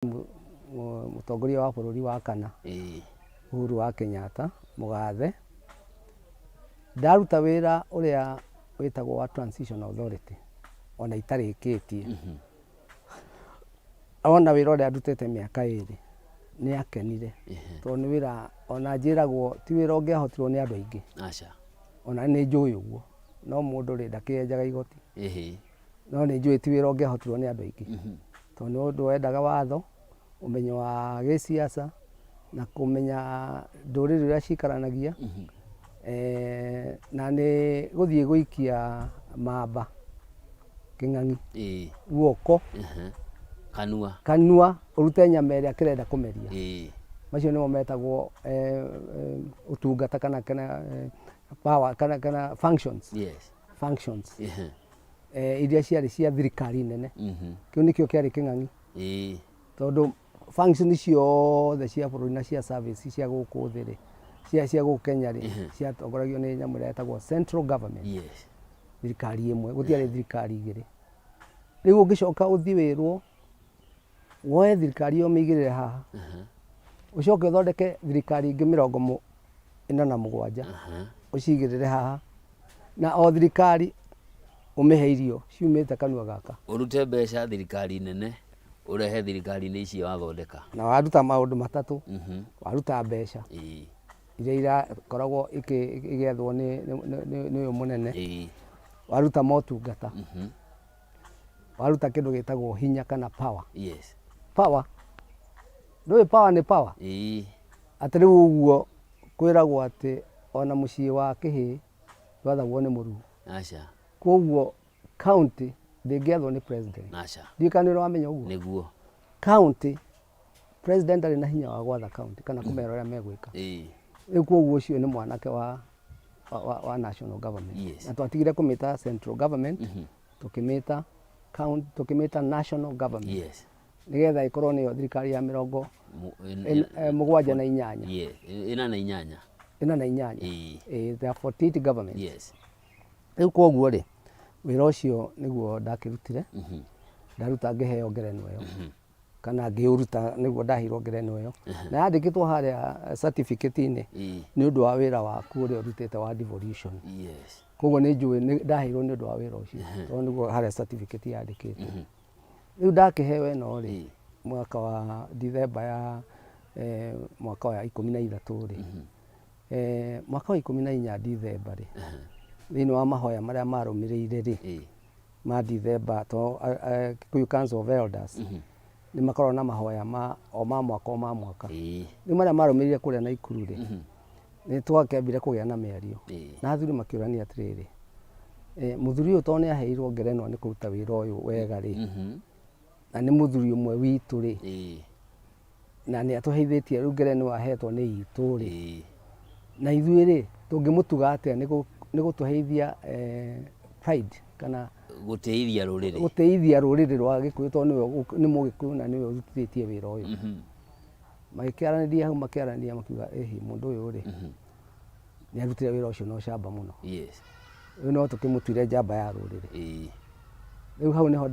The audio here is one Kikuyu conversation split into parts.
Mũtongoria wa bũrũri wa kana, Uhuru wa Kenyatta mũgathe, ndaruta wĩra ũrĩa wĩtagwo wa Transition Authority ona itarĩkĩtie, ona wĩra ũrĩa ndutĩte mĩaka ĩrĩ nĩ akenire tondũ nĩ wĩra ona njĩragwo ti wĩra ũngĩahotirwo nĩ andũ aingĩ. Aca. Ona nĩ njũĩ ũguo, no mũndũ rĩ ndakĩenjaga igoti. No nĩ njũĩ ti wĩra ũngĩahotirwo nĩ andũ aingĩ, tondũ nĩ ũndũ wendaga watho, ũmenyo wa gĩciaca, na kũmenya ndũrĩrĩ ũrĩa cikaranagia, na nĩ gũthiĩ gũikia mamba kĩng'ang'i guoko, Kanua. Kanua ũrute nyama ĩrĩa kĩrenda kũmeria. Macio nĩmo metagwo ũtungata kana kana power kana kana functions. Functions iria ciarĩ cia thirikari nene. Kĩu nĩkĩo kĩarĩ kĩng'ang'i. Tondũ function ciothe cia bũrũri na cia service cia gũkũ thĩ rĩ, cia gũkũ Kenya rĩ, ciatongoragio nĩ nyamũ ĩrĩa yetagwo central government. Thirikari ĩmwe, gũtiarĩ thirikari igĩrĩ. Rĩu ũngĩcoka ũthiĩ wĩrwo woe thirikari ĩyo ũmĩigĩrĩre haha, ũcoke ũthondeke thirikari ingĩ 47 ũcigĩrĩre haha, na o thirikari ũmĩhe irio ciumĩte kanua gaka. Ũrute mbeca thirikari nene ũrehe thirikari-inĩ ici wathondeka. Na waruta maũndũ matatũ, waruta mbeca iria irakoragwo igĩethwo nĩ ũyũ mũnene, waruta motungata, waruta kĩndũ gĩtagwo hinya kana power. Power, ndũĩ power nĩ power? Atĩ rĩu ũguo kwĩragwo atĩ ona mũciĩ wa kĩhĩĩ ndwathagwo nĩ mũruu. Aca. Koguo county ndĩngĩathwo nĩ president. Aca. Ndiũĩ kana nĩ ũramenya ũguo. Nĩguo. County, president ndarĩ na hinya wa gwatha county kana kũmera ũrĩa megwĩka. Rĩu koguo ũcio nĩ mwanake wa national government. Na twatigire kũmĩta central government, tũkĩmĩta county, tũkĩmĩta national government. Nĩgetha ĩkorwo nĩyo thirikari ya mĩrongo mũgwanja na inyanya. Ĩna na inyanya. Ĩna na inyanya. There are 48 governments. Rĩu koguo rĩ, wĩra ũcio nĩguo ndakĩrutire, ndaruta ngĩheo ngerenwa ĩyo, kana ngĩũruta nĩguo ndaheirwo ngerenwa ĩyo, na yandĩkĩtwo harĩa certificate-inĩ nĩ ũndũ wa wĩra waku ũrĩa ũrutĩte wa devolution. Koguo nĩ njũĩ ndaheirwo nĩ ũndũ wa wĩra ũcio, tondũ nĩguo harĩa certificate yandĩkĩtwo. Rĩu ndakĩheo ĩno rĩ, mwaka wa Dithemba ya mwaka wa 13 rĩ, mwaka wa 14 Dithemba rĩ, thĩinĩ wa mahoya marĩa marũmĩrĩire rĩ, ma Dithemba to Kikuyu Council of Elders nĩ makoragwo na mahoya ma o ma mwaka o ma mwaka. Rĩu marĩa marũmĩrĩire kũrĩa Naikuru rĩ, nĩ twakĩambire kũgĩa na mĩario na athuri makĩũrania atĩrĩrĩ, mũthuri ũyũ tondũ nĩ aheirwo ngerenwa nĩ kũruta wĩra ũyũ wega rĩ, na nĩ mũthuri ũmwe witũ rĩ, na nĩ atũheithĩtie rĩu ngerenwa ahetwo nĩ itũ rĩ, na ithuĩ rĩ, tũngĩmũtuga atĩa nĩ gũtũheithia pride kana gũtĩithia rũrĩrĩ. Gũtĩithia rũrĩrĩ rwa Gĩkũyũ tondũ nĩwe nĩ Mũgĩkũyũ na nĩwe ũrutithĩtie wĩra ũyũ. Magĩkĩaranĩria hau makĩaranĩria makiuga ĩhĩ mũndũ ũyũ rĩ, nĩ arutire wĩra ũcio na ũcamba mũno. Rĩu no tũkĩmũtuire njamba ya rũrĩrĩ. Rĩu hau nĩho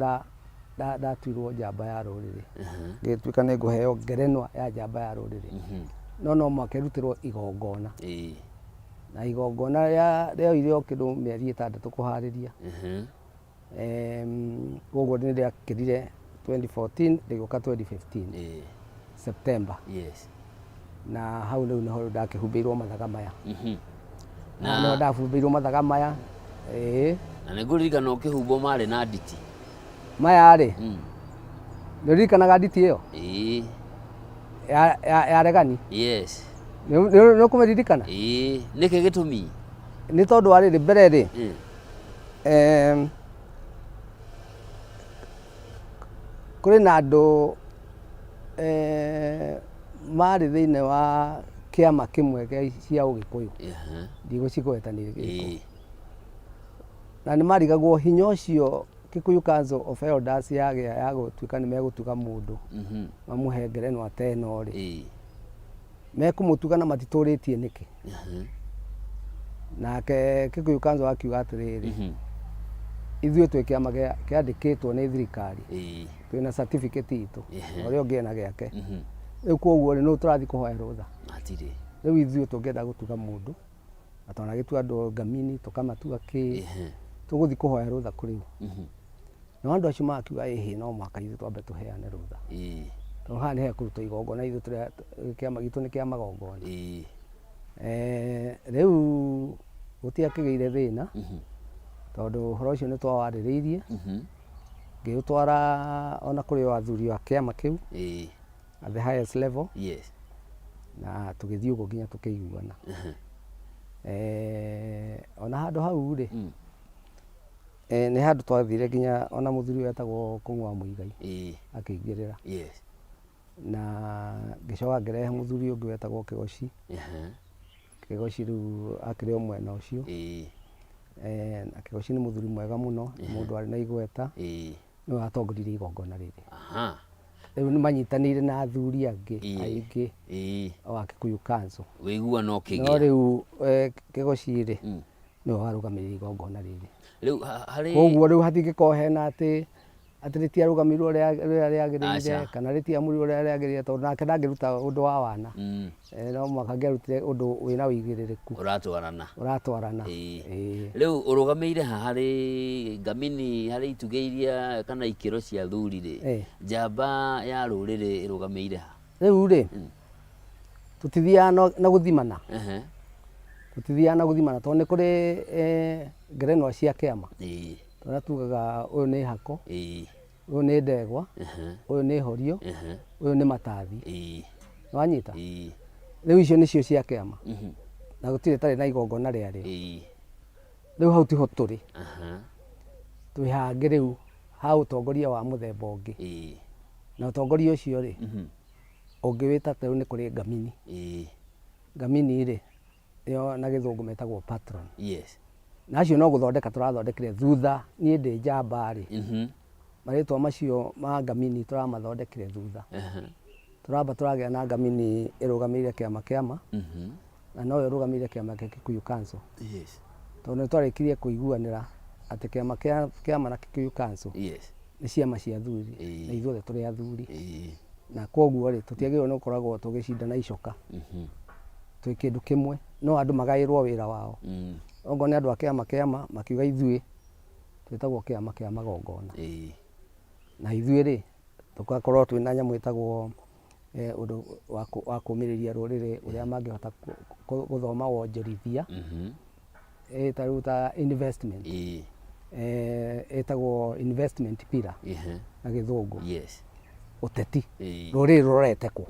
ndatuirwo njamba ya rũrĩrĩ. Ngĩtuĩka nĩ ngũheo ngerenwa ya njamba ya rũrĩrĩ. No no mũhaka ĩrutĩrwo igongona. Na igongona rĩoire o kĩndũ mĩeri 6 kũharĩria. Koguo nĩ rĩakĩrire 2014 rĩgĩũka 2015 September. Na hau rĩu nĩho rĩu ndakĩhumbĩirwo mathaga maya. Na nĩho ndahumbĩirwo mathaga maya. Ĩĩ. Na nĩ ngũririkana ũkĩhumbwo marĩ na nditi. Maya rĩ, nĩ ũririkanaga nditi ĩyo? Ĩĩ. Ya Regani? Yes. Nĩ ũkũmĩririkana? Ĩĩ. Nĩkĩ gĩtũmi? Nĩ tondũ wa rĩrĩ, mbere rĩ, kũrĩ na andũ marĩ thĩinĩ wa kĩama kĩmwe kĩa cia Ũgĩkũyũ, ndigũcigweta nĩ irĩkũ, na nĩ marigagwo hinya ũcio Kikuyu Council of Elders yagĩa ya gũtuĩka nĩ megũtuga mũndũ mamũhe ngerenwa ta ĩno rĩ, mekũmũtuga na matitũrĩtie nĩkĩ? Nake Kikuyu Council akiuga atĩrĩrĩ, Ithuĩ twĩ kĩama kĩandĩkĩtwo nĩ thirikari, twĩna certificate itũ, na ũrĩa ũngĩ ena gĩake. Rĩu koguo rĩ, nũ tũrathiĩ kũhoya rũtha? Hatirĩ. Rĩu ithuĩ tũngĩenda gũtuga mũndũ, na twanagĩtua andũ ngamini, tũkamatua kĩ, tũgũthiĩ kũhoya rũtha kũrĩ ũ? Nao andũ acio magakiuga ĩhĩ, no mũhaka ithuĩ twambe tũheane rũtha. Tondũ haha nĩ hekũrutwo igongona, ithuĩ tũrĩ kĩama gitũ nĩ kĩa magongona. Rĩu gũtiakĩgĩire thĩna, tondũ ũhoro ũcio nĩ twawarĩrĩirie, ngĩũtwara ona kũrĩ o athuri a kĩama kĩu at the highest level, na tũgĩthiĩ ũguo nginya tũkĩiguana. Ona handũ hau rĩ, nĩ handũ twathire nginya ona mũthuri wetagwo Kũng'ũ wa Mũigai akĩingĩrĩra. Na ngĩcoka ngĩrehe mũthuri ũngĩ wetagwo Kĩgoci. Kĩgoci rĩu akĩrĩ o mwena ũcio. Na Kĩgoci nĩ mũthuri mwega mũno, nĩ mũndũ warĩ na igweta. Nĩwe watongoririe igongona rĩrĩ. Rĩu nĩ manyitanĩire na athuri angĩ aingĩ o a Kikuyu Council. Ũiguano ũkĩgĩa. No rĩu Kĩgoci rĩ, nĩwe warũgamĩrĩire igongona rĩrĩ. Rĩu harĩ Koguo rĩu hatingĩkorwo hena atĩ atĩ rĩtiarũgamirwo ũrĩa ũrĩa rĩagĩrĩire Aca. kana rĩtiamũrirwo ũrĩa rĩagĩrĩire tondũ nake ndangĩruta ũndũ wa wana. No mũhaka angĩarutire ũndũ wĩna ũigĩrĩrĩku. Ũratwarana. Ũratwarana. Ĩĩ. Rĩu ũrũgamĩire ha harĩ ngamini harĩ itugĩ iria kana ikĩro cia athuri rĩ, njamba ya rũrĩrĩ ĩrũgamĩire ha? Rĩu rĩ, tũtithiaga na gũthimana, tũtithiaga na gũthimana tondũ nĩ kũrĩ ngerenwa cia kĩama. Ũrĩa tugaga ũyũ nĩ hako, ũyũ nĩ ndegwa, ũyũ nĩ horio, ũyũ nĩ matathi. Nĩwanyita? Rĩu icio nĩcio cia kĩama. Na gũtirĩ ĩtarĩ na igongona rĩarĩo. Rĩu hau tiho tũrĩ. Twĩ hangĩ rĩu ha ũtongoria wa mũthemba ũngĩ. Na ũtongoria ũcio rĩ, ũngĩwĩta ta rĩu nĩ kũrĩ ngamini. Ngamini rĩ, ĩyo na gĩthũngũ metagwo patron. Na acio no gũthondeka tũrathondekire thutha, niĩ ndĩ njamba rĩ, marĩtwa macio ma ngamini tũramathondekire thutha. Tũramba tũragĩa na ngamini ĩrũgamĩrĩire kĩama kĩama, na noyo ĩrũgamĩrĩire kĩama kĩa Kikuyu Council. Tondũ nĩ twarĩkirie kũiguanĩra atĩ kĩama kĩa kĩama na Kikuyu Council nĩ ciama cia athuri, na ithuothe tũrĩ athuri. Na koguo rĩ, tũtiagĩrĩirwo nĩ gũkoragwo tũgĩcindana icoka. Twĩ kĩndũ kĩmwe, no andũ magaĩrwo wĩra wao. Okorwo nĩ andũ a kĩama kĩama, makiuga ithuĩ twĩtagwo kĩama kĩa magongona. Na ithuĩ rĩ, tũgakorwo twĩna nyamũ ĩtagwo ũndũ wa kũmĩrĩria rũrĩrĩ ũrĩa mangĩhota gũthoma wonjorithia, ta rĩu ta investment, ĩtagwo investment pillar na gĩthũngũ. Ũteti, rũrĩrĩ rũrorete kũ?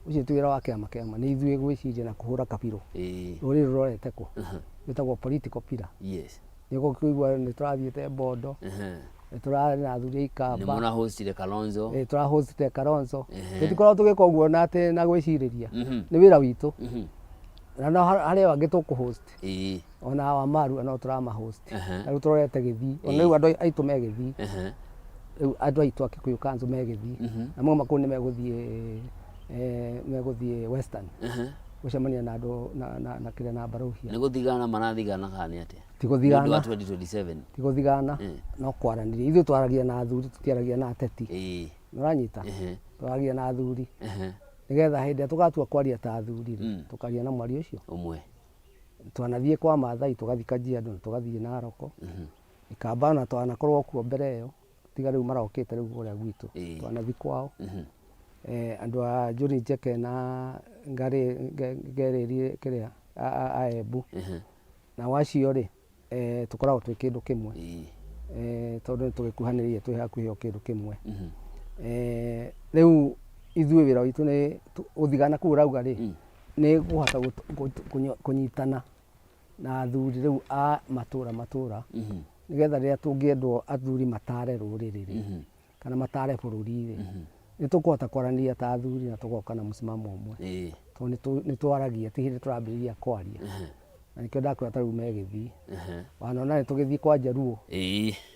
Ũcio ti wĩra wa kĩama kĩama, nĩ ithuĩ gwĩciria na kũhũra kabirũ. Rũrĩrĩ rũrorete kũ? Wĩtagwo political pillar. Nĩ ũgũkĩigua nĩ tũrathiĩte Bondo, nĩ tũrarĩ na athuri a Ikamba. Nĩ mũrahostire Kalonzo. Ĩ, tũrahostire Kalonzo. Tũtikoragwo tũgĩka ũguo na atĩ na gwĩcirĩria. Nĩ wĩra witũ. Na no harĩ o angĩ tũkũhost. Ona Wamarua no tũramahost. Na rĩu tũrorete Gĩthii. Ona rĩu andũ aitũ me Gĩthii. Rĩu andũ aitũ a Kikuyu Council me Gĩthii. Na mauma kũu nĩ megũthiĩ megũthiĩ Western. Gũcemania na andũ na kĩrĩa na Mbaruhia. Nĩ gũthigana marathigana kana nĩ atĩa? Ti gũthigana. Nĩ ũndũ wa 2027. Ti gũthigana, no kwaranĩria. Ithuĩ twaragia na athuri tũtiaragia na ateti. Nĩ ũranyita? Twaragia na athuri. Nĩgetha hĩndĩ ĩrĩa tũgatua kwaria ta athuri rĩ, tũkaria na mwario ũcio. Ũmwe. Twanathiĩ kwa Maathai tũgathiĩ Kajiado na tũgathiĩ Naroko. Ikamba ona twanakorwo kuo mbere ĩyo, tiga rĩu marokĩte rĩu kũrĩa gwitũ. Twanathiĩ kwao. Andũ a Njũri Njeke na Ngarĩ kĩrĩa a Embu. Nao acio rĩ, tũkoragwo twĩ kĩndũ kĩmwe tondũ nĩ tũgĩkuhanĩrĩirie twĩ hakuhĩ o kĩndũ kĩmwe. Rĩu ithuĩ wĩra witũ nĩ gũthigana kũu ũrauga rĩ, nĩ kũhota kũnyitana na athuri rĩu a matũra matũra, nĩgetha rĩrĩa tũngĩendwo athuri matare rũrĩrĩ rĩ, kana matare bũrũri rĩ, nĩ tũkũhota kwaranĩria ta athuri na tũgoka na mũsimamo ũmwe. Tondũ nĩ twaragia ti hĩndĩ tũrambĩrĩria kwaria. Na nĩkĩo ndakwĩra ta rĩu me Gĩthii. Wanona nĩ tũgĩthiĩ kwa Njaruo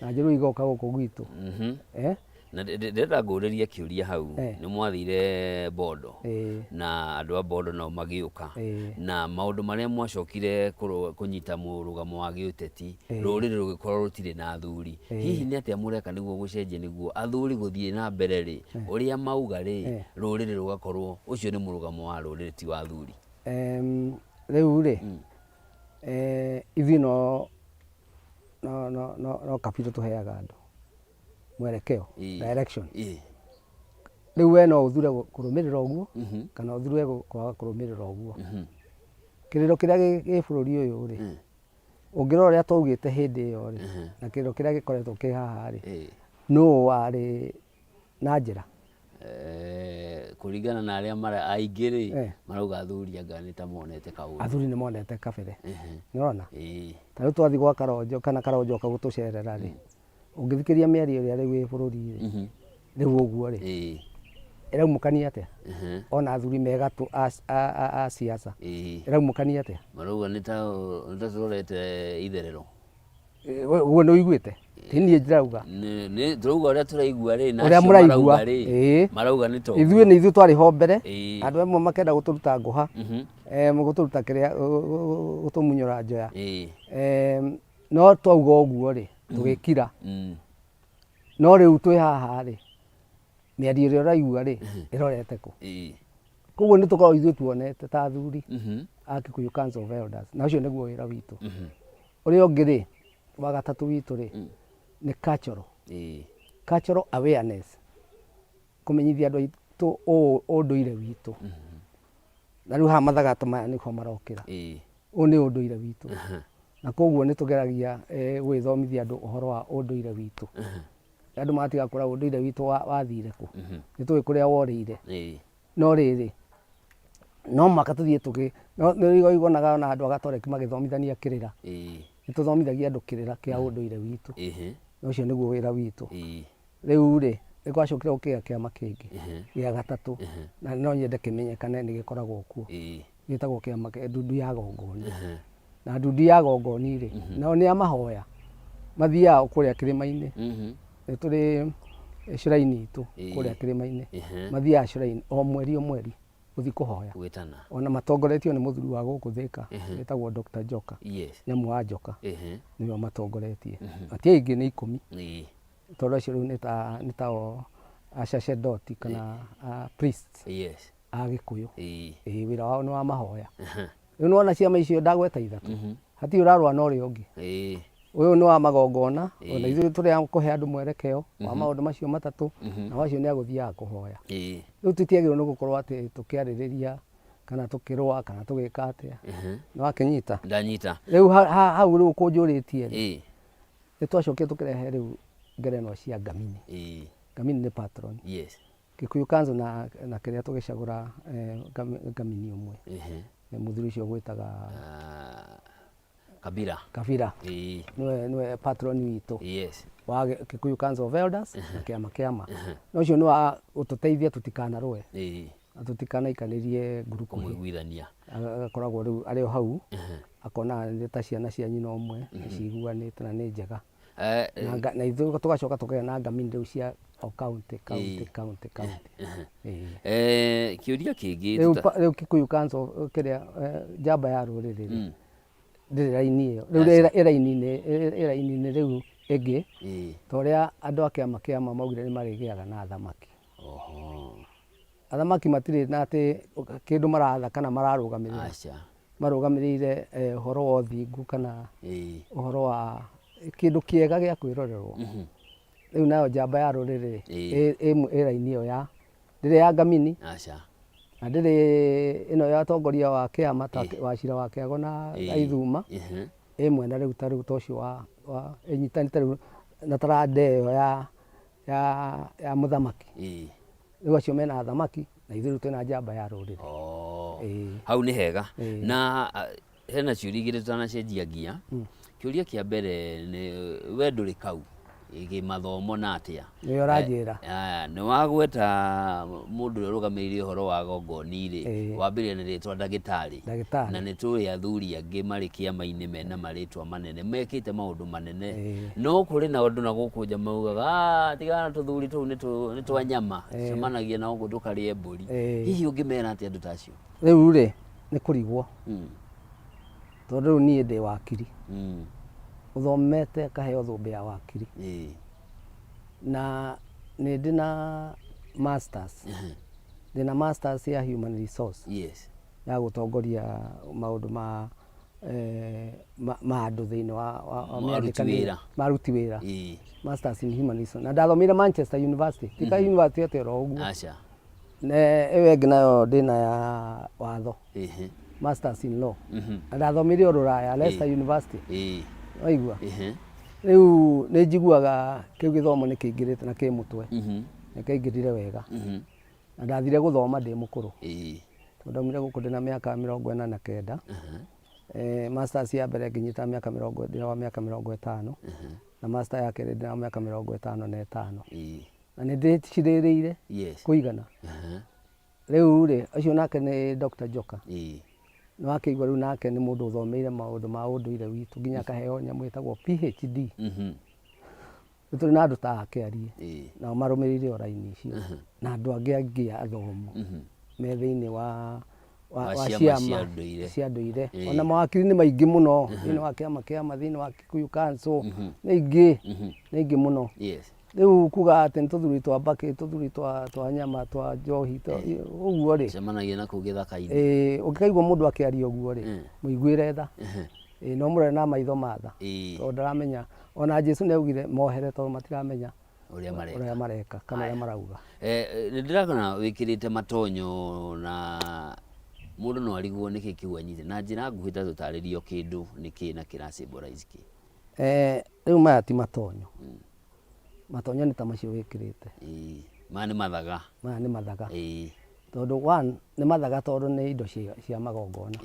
na Njaruo igoka gũkũ gwitũ. Na ndĩrenda ngũrĩrie kĩũria hau. Nĩ mwathire Bondo na andũ a Bondo nao magĩũka na maũndũ marĩa mwacokire kũnyita mũrũgamo wa gĩũteti, rũrĩrĩ rũgĩkorwo rũtirĩ na athuri. Hihi nĩ atĩa mũreka nĩguo gũcenjia nĩguo athuri gũthiĩ na mbere rĩ, ũrĩa mauga rĩ, rũrĩrĩ rũgakorwo ũcio nĩ mũrũgamo wa rũrĩrĩ ti wa athuri? Rĩu rĩ, ithuĩ no no no no no capital tũheaga andũ mwerekeo, direction. Rĩu we no ũthure kũrũmĩrĩra ũguo kana ũthure kwaga kũrũmĩrĩra ũguo. Kĩrĩro kĩrĩa gĩ bũrũri ũyũ rĩ, ũngĩrora ũrĩa twaugĩte hĩndĩ ĩyo rĩ, na kĩrĩro kĩrĩa gĩkoretwo kĩ haha rĩ, nũ warĩ na njĩra? Kũringana na arĩa mara aingĩ rĩ, marauga athuri anga nĩ ta monete kaũndũ. Athuri nĩ monete kabere. Nĩ ũrona? Ta rĩu twathiĩ gwa Karonjo kana Karonjo oka gũtũcerera rĩ, ũngĩthikĩrĩria mĩario ĩrĩa rĩu ĩ bũrũri rĩ, rĩu ũguo rĩ, ĩraumũkania atĩa? Ona athuri me gatũ a siasa, ĩraumũkania atĩa? Marauga nĩ ta tũrorete itherero. Ũguo nĩ ũiguĩte? Ti niĩ ndĩrauga. Nĩ tũrauga ũrĩa tũraigua rĩ, na Ũrĩa acio mũraigua, marauga rĩ, marauga nĩ ta ũguo. Ithuĩ nĩ ithuĩ twarĩ ho mbere, andũ amwe makenda gũtũruta ngũha, gũtũruta kĩrĩa, gũtũmunyũra njoya. No twauga ũguo rĩ, tũgĩkira. No rĩu twĩ haha rĩ, mĩario ĩrĩa ũraigua rĩ, ĩrorete kũ? Koguo nĩ tũkoragwo ithuĩ tuonete ta athuri a Kikuyu Council of Elders, na ũcio nĩguo wĩra witũ. Ũrĩa ũngĩ rĩ, wa gatatũ witũ rĩ, nĩ cultural. Cultural awareness, kũmenyithia andũ aitũ ũndũire witũ. Na rĩu haha mathaga ta maya nĩho marokĩra. Ũyũ nĩ ũndũire witũ. Na koguo nĩ tũgeragia gũgĩthomithia andũ ũhoro wa ũndũire witũ. Andũ magatiga kũra ũndũire witũ wathire kũ. Nĩ tũĩ kũrĩa worĩire. No rĩrĩ, no mũhaka tũthiĩ tũgĩ, nĩ ũiguaga ona andũ a Gatoreki magĩthomithania kĩrĩra. Nĩ tũthomithagia andũ kĩrĩra kĩa ũndũire witũ. Na ũcio nĩguo wĩra witũ. Rĩu rĩ, nĩ gwacokire gũkĩgĩa kĩama kĩngĩ gĩa gatatũ, na no nyende kĩmenyekane nĩ gĩkoragwo kuo. Gĩtagwo kĩama kĩa ndundu ya gongoni. Na ndundu ya gongoni rĩ, nao nĩ a mahoya. Mathiaga kũrĩa kĩrĩma-inĩ. Nĩ tũrĩ shrine itũ kũrĩa kĩrĩma-inĩ. Mathiaga shrine o mweri o mweri gũthiĩ kũhoya. Gwĩtana. Ona matongoretio nĩ mũthuri wa gũkũ Thĩka, wĩtagwo Dr. Njoka. Nyamũ wa Njoka. Nĩwe ũmatongoretie. Na ti aingĩ nĩ 10. Tondũ acio rĩu nĩ ta nĩ ta o acacerdoti kana a priests a Gĩkũyũ. Ĩĩ wĩra wao nĩ wa mahoya. Rĩu nĩwona ciama icio ndagweta ithatũ, hatirĩ ũrarũa na ũrĩa ũngĩ. Ũyũ nĩ wa magongona, ona ithuĩ tũrĩ a kũhe andũ mwerekeo wa maũndũ macio matatũ, nao acio nĩ a gũthiaga kũhoya. Rĩu tũtiagĩrĩirwo nĩ gũkorwo atĩ tũkĩarĩrĩria kana tũkĩrũa kana tũgĩka atĩa. Nĩwakĩnyita? Ndanyita. Rĩu hau rĩu ũkũnjũrĩtie rĩ, nĩ twacokire tũkĩrehe rĩu ngerenwa cia Ngamini. Ngamini nĩ patron. Kikuyu Council na, na kĩrĩa tũgĩcagũra Ngamini ũmwe. Mũthuri ũcio ũgwĩtaga Kabira. Kabira. Nĩwe nĩwe patron witũ. Wa Kikuyu Council of Elders na kĩama kĩama. Na ũcio nĩ wa gũtũteithia tũtikanarũe. Na tũtikanaikanĩrie ngurubu. Kũmũiguithania. Agakoragwo rĩu arĩ o hau akona nĩ ta ciana cia nyina ũmwe nĩ ciguanĩte na nĩ njega. Na ithuĩ tũgacoka tũkagĩa na ngamini rĩu cia o county county county county. Kĩũria kĩngĩ Rĩu Kikuyu Council kĩrĩa njamba ya rũrĩrĩ rĩ, ndĩrĩ raini ĩyo. Rĩu ĩ raini-inĩ ĩ raini-inĩ rĩu ĩngĩ ta ũrĩa andũ a kĩama kĩama maugire nĩ marĩgĩaga na athamaki. Athamaki matirĩ na atĩ kĩndũ maratha kana mararũgamĩrĩra. Aca. Marũgamĩrĩire ũhoro wa ũthingu kana ũhoro wa kĩndũ kĩega gĩa kwĩrorerwo. Rĩu nayo njamba ya rũrĩrĩ rĩ, ĩ raini ĩyo ya, ndĩrĩ ya ngamini. Aca. Na ndĩrĩ ĩno ya ũtongoria wa kĩama ta Wachira wa Kĩago na Ithuma. Ĩ mwena rĩu ta rĩu ta ũcio wa, ĩnyitanĩte rĩu na taranda ĩyo ya mũthamaki. Rĩu acio mena athamaki na ithuĩ rĩu twĩna njamba ya rũrĩrĩ. Oh. Hau nĩ hega. Na hena ciũria igĩrĩ tutanacenjia ngia. Kĩũria kĩa mbere nĩ we ndũrĩ kau. Kĩmathomo na atĩa? Nĩwe ũranjĩra. Aya, nĩ wagweta mũndũ ũrĩa ũrũgamĩrĩire ũhoro wa gongoni rĩ, wambĩrĩria na rĩtwa ndagĩtarĩ. Ndagĩtarĩ. Na nĩ tũĩ athuri angĩ marĩ kĩama-inĩ mena marĩtwa manene, mekĩte maũndũ manene. No kũrĩ na andũ na gũkũ nja maugaga, "Ah, tigana na tũthuri tũu nĩ twa nyama, cemanagia na gũkũ tũkarĩe mbũri." Hihi ũngĩmera atĩa andũ ta acio? Rĩu rĩ, nĩ kũrigwo. Tondũ rĩu niĩ ndĩ wakiri. Ũthomete ngaheo thũmbĩ ya wakiri. Na nĩ ndĩ na masters. Ndĩna masters ya human resource. Yes. Ya gũtongoria maũndũ ma ma andũ thĩinĩ wa Ma aruti wĩra. Ma aruti wĩra. Masters in human resource. Na ndathomeire Manchester University. Ti ka university atĩ oro ũguo. Aca. Ĩyo ĩngĩ nayo ndĩna ya watho. Masters in law. Na ndathomeire o rũraya, Leicester University. Waigua? Rĩu nĩ njiguaga kĩu gĩthomo nĩ kĩingĩrĩte na kĩ mũtwe. Nĩ kĩaingĩrire wega. Na ndathire gũthoma ndĩ mũkũrũ. Tondũ ndaumire gũkũ ndĩna mĩaka 49. Masters ya mbere ngĩnyita mĩaka mĩrongo, ndĩna wa mĩaka 50. Na master ya kerĩ ndĩna wa mĩaka 55. Na nĩ ndĩcirĩrĩire kũigana. Rĩu rĩ, ũcio nake nĩ Doctor Njoka. Nĩ wakĩigua rĩu nake nĩ mũndũ ũthomeire maũndũ ma ũndũire witũ nginya akaheo nyamũ ĩtagwo PhD. Nĩ tũrĩ na andũ ta ake arie, nao marũmĩrĩire o raini icio, na andũ angĩ aingĩ athomu me thĩinĩ wa wa ciama cia ndũire. Ona mawakiri nĩ maingĩ mũno thĩinĩ wa kĩama kĩama, thĩinĩ wa Kikuyu Council, nĩ aingĩ, nĩ aingĩ mũno. Rĩu kuga atĩ nĩ tũthuri twa mbakĩ, tũthuri twa nyama, twa njohi, ũguo rĩ. Cemanagia na kũu gĩthaka-inĩ. Ĩĩ, ũngĩkaigua mũndũ akĩaria ũguo rĩ, mũiguĩre tha. Ĩĩ, na ũmũrore na maitho ma tha. Tondũ ndaramenya, ona Jesu nĩ augire mohere tondũ matiramenya ũrĩa mareka kana ũrĩa marauga. Nĩ ndĩrona wĩkĩrĩte matonyo na mũndũ no arigwo nĩkĩ kĩu anyitĩte. Na njĩra nguhĩ ta tũtarĩrie o kĩndũ nĩkĩ na kĩra symbolize kĩ. Rĩu maya ti matonyo. Matonyo nĩ ta macio wĩkĩrĩte. Ĩĩ, maya nĩ mathaga. Maya nĩ mathaga. Tondũ one, nĩ mathaga tondũ nĩ indo cia magongona.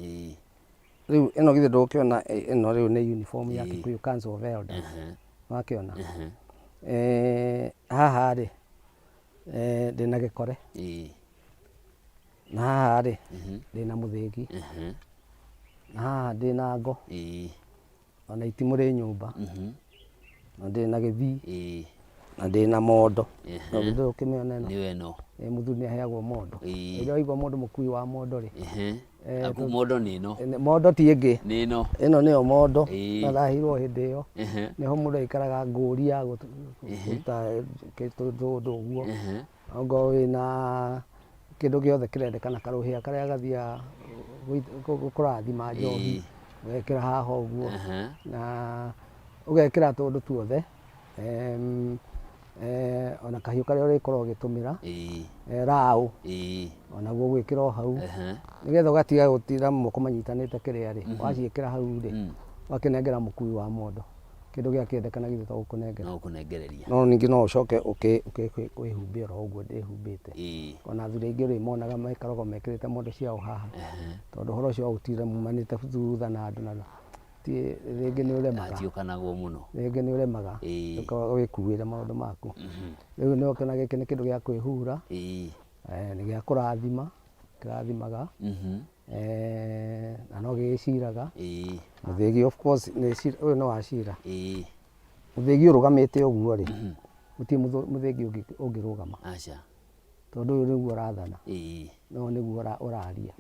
Rĩu ĩno githĩ ndũgũkĩona ĩno rĩu nĩ uniform ya Kikuyu Council of Elders. Nĩwakĩona? Haha rĩ, ndĩna gĩkore. Na haha rĩ, ndĩna mũthĩgi. Na haha ndĩna ngo. Ona itimũ rĩ nyũmba. Na ndĩna gĩthii. Na ndĩna mondo. Na githĩ ndũkĩmĩona ĩno? Nĩyo ĩno. Ĩ mũthuri nĩ aheagwo mondo. Rĩrĩa waigua mũndũ mũkui wa mondo rĩ. Aku mondo nĩ ĩno. Mondo ti ĩngĩ. Nĩ ĩno. Ĩno nĩyo mondo. Na ndaheirwo hĩndĩ ĩyo. Nĩho mũndũ aikaraga ngũri ya kũruta tũndũ ũguo. Ongorwo wĩna kĩndũ gĩothe kĩrendekana karũhĩa karĩa gathiaga kũrathima njohi, ũgekĩra haha ũguo, na ũgekĩra tũndũ tuothe, ona kahiũ karĩa ũrĩkoragwo ũgĩtũmĩra, raũ, onaguo ũgwĩkĩra o hau, nĩgetha ũgatiga gũtinda moko manyitanĩte kĩrĩa rĩ, waciĩkĩra hau rĩ, ũgakĩnengera mũkui wa mondo. Kĩndũ gĩakĩendekana githĩ to gũkũnengera. No gũkũnengereria. No ningĩ no ũcoke wĩhumbe oro ũguo ndĩhumbĩte. Ona athuri aingĩ ũrĩmonaga makoragwo mekĩrĩte mondo ciao haha. Tondũ ũhoro ũcio wa gũtinda mumanĩte thutha na andũ na ti rĩngĩ nĩ ũremaga. Hatiũkanagwo mũno. Rĩngĩ nĩ ũremaga. Ũkoragwo wĩkuĩre maũndũ maku. Rĩu nĩ ũkĩona gĩkĩ nĩ kĩndũ gĩa kwĩhura. Nĩ gĩa kũrathima, kĩrathimaga. Na no gĩgĩciraga. Mũthĩgi of course nĩ cira, ũyũ nĩ wa cira. Mũthĩgi ũrũgamĩte ũguo rĩ, gũtirĩ mũthĩgi ũngĩ ũngĩrũgama. Aca. Tondũ ũyũ nĩguo ũrathana. Na ũyũ nĩguo ũraria.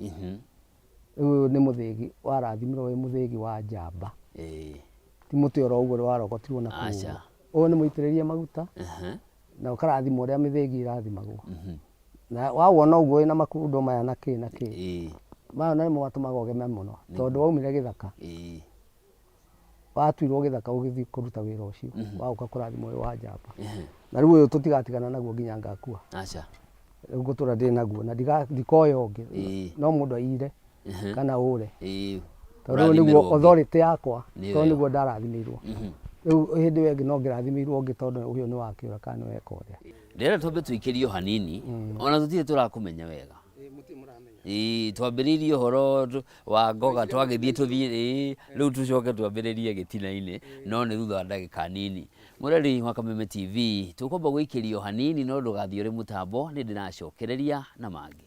Rĩu ũyũ nĩ mũthĩgi warathimirwo wĩ mũthĩgi wa njamba. Ti mũtĩ oro ũguo warogotirwo na kũu ũguo. Ũyũ nĩ mũitĩrĩrie maguta na ũkarathimwo ũrĩa mĩthĩgi ĩrathimagwo. Na wawona ũguo wĩna makundo maya na kĩ na kĩ, maya nĩmo matũmaga ũgeme mũno, tondũ waumire gĩthaka, watuirwo gĩthaka ũgĩthiĩ kũruta wĩra ũcio, wagoka kũrathimwo wĩ wa njamba. Na rĩu ũyũ tũtigatigana naguo nginya ngakua. Rĩu ngũtũra ndĩ naguo na ndikoya ũngĩ, no mũndũ aiyire kana ũre. Tondũ ũyũ nĩguo authority yakwa, tondũ nĩguo ndarathimĩirwo. Rĩu hĩndĩ ĩyo ĩngĩ no ngĩrathimĩirwo ũngĩ tondũ ũyũ nĩ wakĩũra kana nĩ weka ũrĩa. Ndĩrenda twambe tũikĩrio hanini ona tũtirĩ tũrakũmenya wega. Ĩĩ twambĩrĩirie ũhoro wa ngoga twagĩthiĩ tũthiĩ ĩĩ rĩu tũcoke twambĩrĩrie gĩtina-inĩ no nĩ thutha wa ndagĩka nini. Mũrori wa Kameme TV, tũkwamba gũikĩrio hanini no ndũgathiĩ ũrĩ mũtambo, nĩ ndĩracokereria na mangĩ.